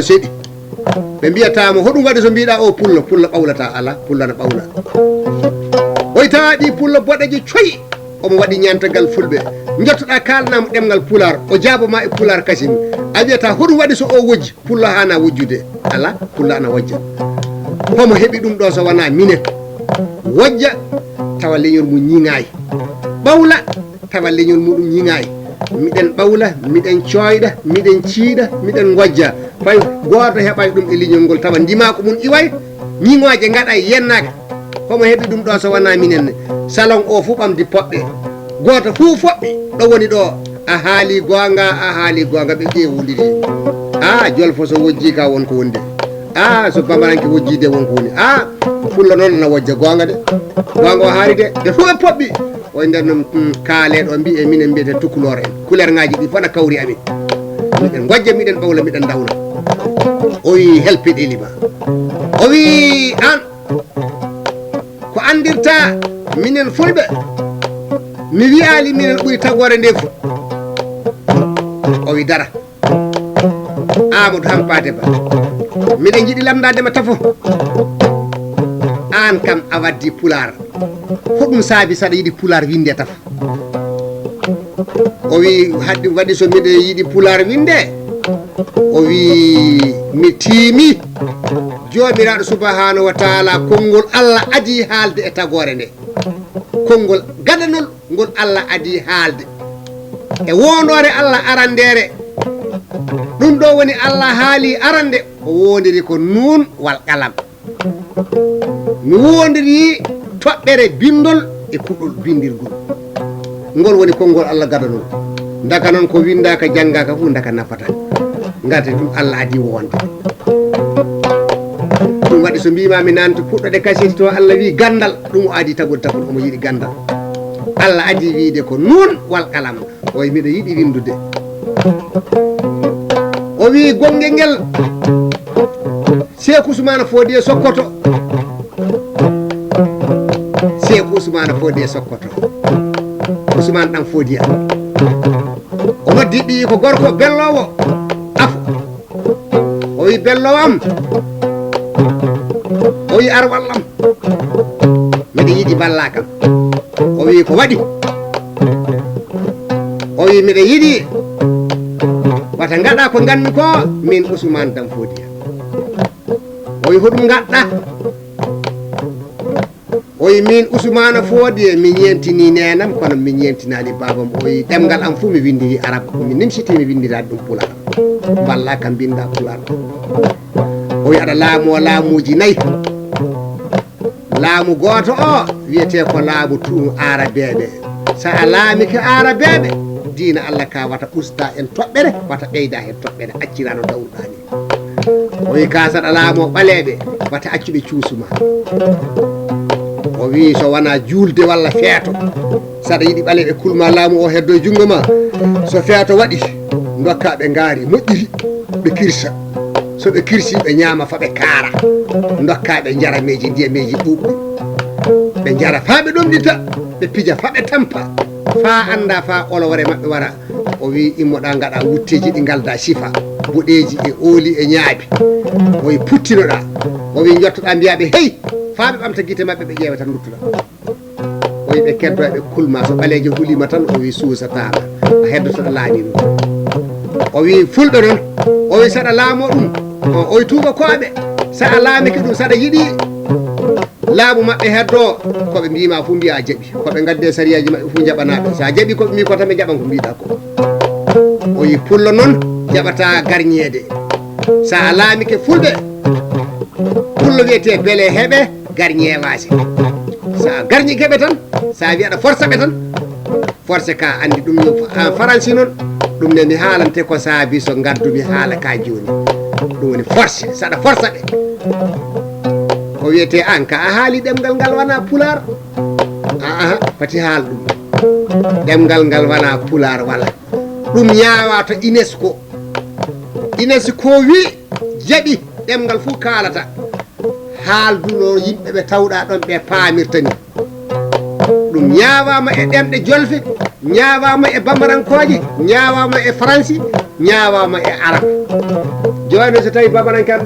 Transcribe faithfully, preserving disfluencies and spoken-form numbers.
seɗi. Ɓe mbiyata mo, "Hoɗum waɗi so mbiɗa o pullo?" Pullo ɓawlata, ala, pullo na ɓawla. Oy tawa ɗi pullo boɗejo coyi, omo waɗi ñantagal fulɓe. Njottoɗa kaalana mo ɗemngal pulaar, o jaabo ma e pulaar kasim. A wiyata, "Hoɗum waɗi so o wojji?" Pullo hana wojjude. Ala, pullo ana wojja. Homo heɓi ɗum ɗo so wona minen? Wojja, tawa leñol mum ñiŋaay. Ɓawla, tawa leñol muɗum ñiŋaay. Miɗen ɓawla, miɗen cooyɗa, miɗen ciiɗa, miɗen ngojja. Fay gooto heɓay ɗum e leñol ngol, tawa ndimaaku mum iway, ñiŋooje ngaɗay, yennaaka. Homo heɓi ɗum ɗo so wona minen ne? Salon o fuu ɓamdi poɓɓe. Gooto fuu foɓɓi ɗo woni ɗo. A haali goonga, a haali goonga, ɓe ƴeewondiri. A, jolfo so wojji ka won ko wondi. A, so bamaranke wojji de won ko woni. A, pullo noon na wojja goonga de. Goonga o haali de. Ɓe fuu ɓe poɓɓi. O nder noon, mm, kaale ɗo mbi e minen mbiyete tukulor en. Kulerŋaaji ɗi fof na kawri amin. Miɗen ngojja, miɗen ɓawla, miɗen ndawna. O wi, "Helpit Elima." O wi, "An, ko anndirta minen fulɓe? Mi wiyaali minen ɓuri tagoore nde fu." O wi, "Dara." Amadou Hampate Ba, miɗen jiɗi lamndaade ma tafo. Aan kam a waddi pulaar. Hoɗum saabi saɗa yiɗi pulaar winnde tafo? O wi, "Haddi waɗi so miɗo yiɗi pulaar winnde?" O wi, "Mi tiimi. Joomiraaɗo subhanahu wa taala, konngol Allah adii haalde e tagoore nde. Konngol gadanol ngol Allah adii haalde e woondoore Allah arandeere. Ɗum ɗo woni Allah haali arande, o woondiri ko nuun wal qalam. Mi woondiri toɓɓere binndol e kuɗol binndirgol. Ngol woni konngol Allah gadanol. Ndaka noon ko winndaaka, janngaaka fuu ndaka nafata. Ngati ɗum Allah adii wonde." Ɗum waɗi so mbiima mi nanti puɗɗode kaseti to Allah wi ganndal, ɗum o adii tagol tagol, omo yiɗi ganndal. Allah adii wiide ko nuun wal qalam. O wi, "Miɗo yiɗi winndude." O wi, "Gonnge ngel, Seeku Usmaana Foodiye Sokoto." Seeku Usmaana Foodiye Sokoto. Usmaan Ɗan Foodiya. O noddi ɓiyi ko gorko belloowo afo. O wi, "Belloowo am." O wi, "Ar wallam. Miɗo yiɗi mballa kam." O wi, "Ko waɗi?" O wi, "Miɗo yiɗi wata ngaɗa ko nganmi ko, min Usmaan Dam Foodiya." O wi, "Hoɗum ngaɗɗa?" O wi, "Min Usmaana Foodiye, mi ñeentini neenam, kono mi ñeentinaali baabam." O wi, "Ɗemngal am fuu mi winndiri arab, mi nimsiti mi winndiraani ɗum pulaar. Mballa kam mbinnda pulaar." O wi, "Aɗa laamoo laamuuji nayi. Laamu gooto o wiyetee ko laamu tu aarabeeɓe. So a laamike aarabeeɓe, diina Allah ka wata usta en toɓɓere, wata ɓeyda heen toɓɓere, accira no dawruɗaa ni." O wi, "Ka saɗa laamoo ɓaleeɓe, wata accu ɓe cuusu ma." O wi, "So wona juulde walla feeto, saɗa yiɗi ɓaleeɓe kulma laamu o heddo e junngo ma, so feeto waɗi, ndokka ɓe ngaari moƴƴiri, ɓe kirsa. So ɓe kirsi, ɓe ñaama fa ɓe kaara. Ndokka ɓe njarameeji, ndiyameeji ɓuuɓɗi. Ɓe njara fa ɓe ɗomɗita, ɓe pija fa ɓe tampa. Fa annda fa olowre maɓɓe wara." O wi, "Immoɗa ngaɗa wutteeji ɗi ngalda sifa, boɗeeji e ooli e ñaabi." O wi, "Puttinoɗa." O wi, "Njottoɗa mbiya ɓe, 'Hey!' Fa ɓe ɓamta gite maɓɓe, ɓe ƴeewa tan nduttuɗa." O wi, "Ɓe keddo ɓe kulma, so ɓaleejo hulima tan," o wi, "suusataama. A heddotoɗo laamiiɗo." O wi, "Fulɓe noon," o wi, "Saɗa laamoo ɗum." O wi, "Tuubakooɓe, so a laamike ɗum, saɗa yiɗi laamu maɓɓe heddo, ko ɓe mbiima fuu mbiya a jaɓi. Ko ɓe ngadde sariyaaji maɓɓe fuu njaɓanaa ɓe. So a jaɓi ko ɓe mbii ko tan ɓe njaɓan ko mbiɗa ko." O wi, "Pullo noon jaɓata garñeede. So a laamike fulɓe, pullo wiyetee bele heɓe garñeewaase. So a garñike ɓe tan, so a wi aɗa forsa ɓe tan, force ka anndi ɗum yo en faransi noon, ɗum ne mi haalante ko saabi so ngaddumi haala ka jooni. Ɗum woni force, so aɗa forsa ɓe." O wiyetee, "Aan ka a haali ɗemngal ngal wona pulaar." Aa, pati haal ɗum. Ɗemngal ngal wona pulaar wala. Ɗum ñaawa to UNESCO. UNESCO wi jaɓi ɗemngal fuu kaalata. Haalduno yimɓe ɓe tawɗa ɗon ɓe paamirta ni. Ɗum ñaawama e ɗemɗe jolfe, ñaawama e bamarankooje, ñaawama e faransi, ñaawama e arab. Yo, mais so tawi babaranke am